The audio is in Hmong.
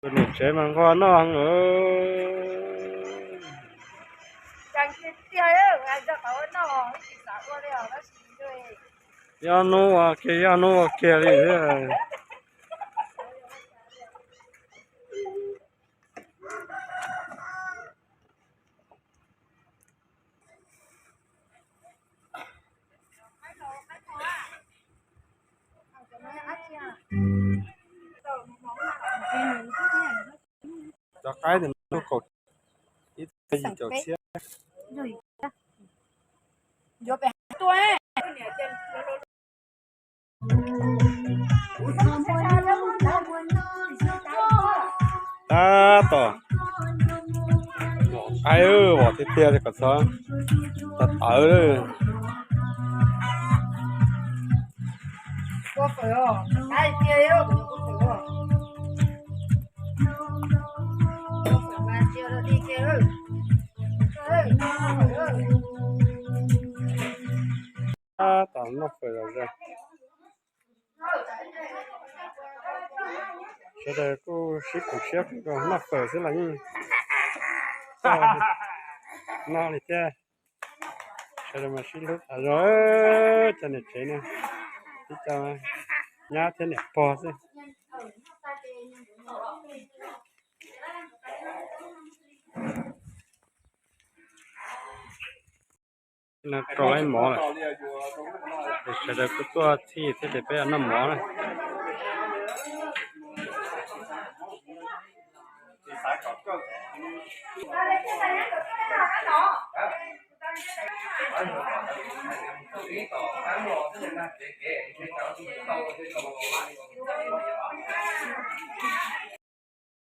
Tus niam tsev mas nquag noj heev. Ib hnub ua kiag ib hnub ua kiag li. Cov qaib ntawm no kaum, ib tug yim caum txhiab. Tab tom, qaib, vom tiag tiag li kom txhob tawv tawv. Tab tom noj fawm zom zaws. Sawv daws kuj sib koom siab noj fawm xwb los yeej noj li thiab. Sawv daws mas sib hlub tas zog. Cov niam tsev no, ib co nyab thiab niam pog xwb. No rau laib mov lawm, es sawv daws kuj tuaj txhij thiab ces peb noj mov na.